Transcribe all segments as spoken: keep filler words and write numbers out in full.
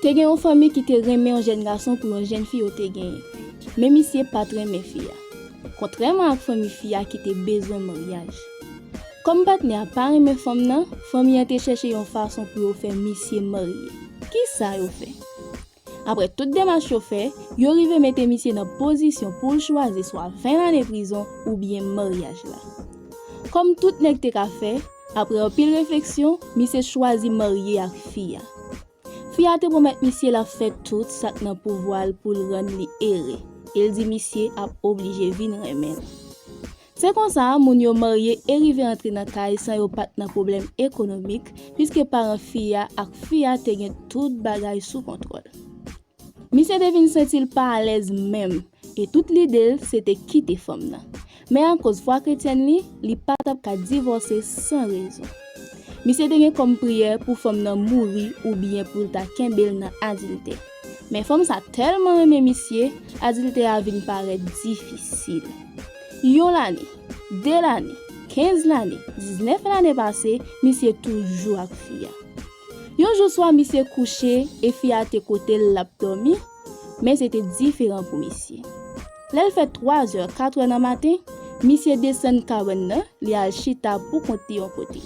Te gen yon fanmi ki te renmen yon jèn gason pou yon jèn fi yo te genyen. Men misye pa t renmen fi a. Kontrèman ak fanmi fi a ki te bezwen maryaj. Kòm patnè a pa renmen fanm nan, fanmi an te chèche yon fason pou yo fè misye marye. Kisa yo fè? Apre tout demach yo fè, yo rive mete misye nan pozisyon pou l chwazi swa ven lane prizon oubyen maryaj la. Kòm tout nèg te ka fè, apre anpil refleksyon, misye chwazi marye ak fi a. Fi a te pwomèt misye l ap fè tout sa k nan pouvwa l pou l rann li ere, e l di misye ap oblije vin renmen l. Se konsa, moun yo marye e rive antre nan kay san yo pa t nan pwoblèm ekonomik, piske paran fi a ak fi a te gen tout bagay sou kontwòl. Misye te vin santi l pa alèz menm, e tout lide l se te kite fanm nan. Men akoz fwa kretyèn li, li pa t ap ka divòse san rezon. Misye te gen kòm priyè pou fanm nan mouri oubyen pou l ta kenbe l nan adiltè. Men fanm sa tèlman renmen misye, adiltè a vin parèt difisil. Yon lane, de lane, kenz lane, diznèf lane pase, misye toujou ak fi a. Yon jou swa misye kouche e fi a te kote l l ap dòmi, men se te diferan pou misye. Lè l fè twazè, katrè nan maten, misye desann kabann nan, li al chita pou kont li yon kote.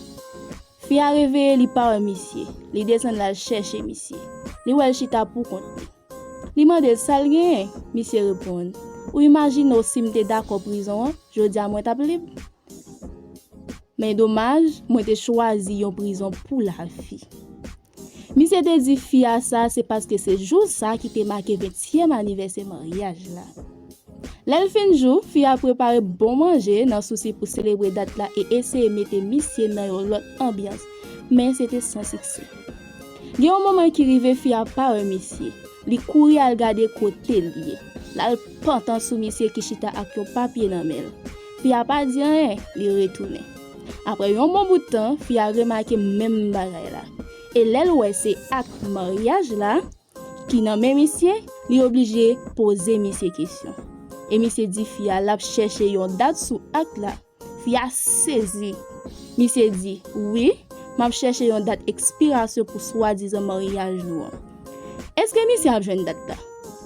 Fi a reveye, li pa wè misye, li desann l al chèche misye. Li wè l chita pou kont li. Li mande l sa l genyen, misye reponn, "Ou imajine w si m te dakò prizon an, jodi a mwen t ap lib." Men domaj, mwen te chwazi yon prizon pou lavi. Misye te di fi a sa se paske se jou sa ki te make ventyèm anivèsè maryaj la. Lè l fin jou, fi a prepare bon manje nan sousi pou selebre dat la e eseye mete misye nan yon lòt anbyans, men se te san siksè. Gen yon moman ki rive, fi a pa wè misye. Li kouri al gade kote l ye. L al pantan sou misye ki chita ak yon papye nan men l. Fi a pa di anyen, li retounen. Apre yon bon bout tan, fi a remake menm bagay la. E lè l wè se ak maryaj la ki nan men misye, li oblije poze misye kesyon. E misye di fi a l ap chèche yon dat sou ak la. Fi a sezi. Misye di, "Wi, m ap chèche yon dat ekspirasyon pou swadizan maryaj nou an. Èske misye ap jwenn dat la?"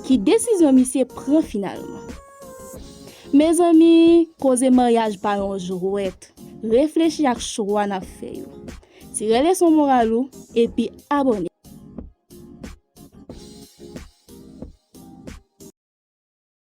Ki desizyon misye pran finalman? Mezanmi, koze maryaj pa yon jwèt. Reflechi ak chwa n ap fè yo. Tire leson moral ou, epi abòne.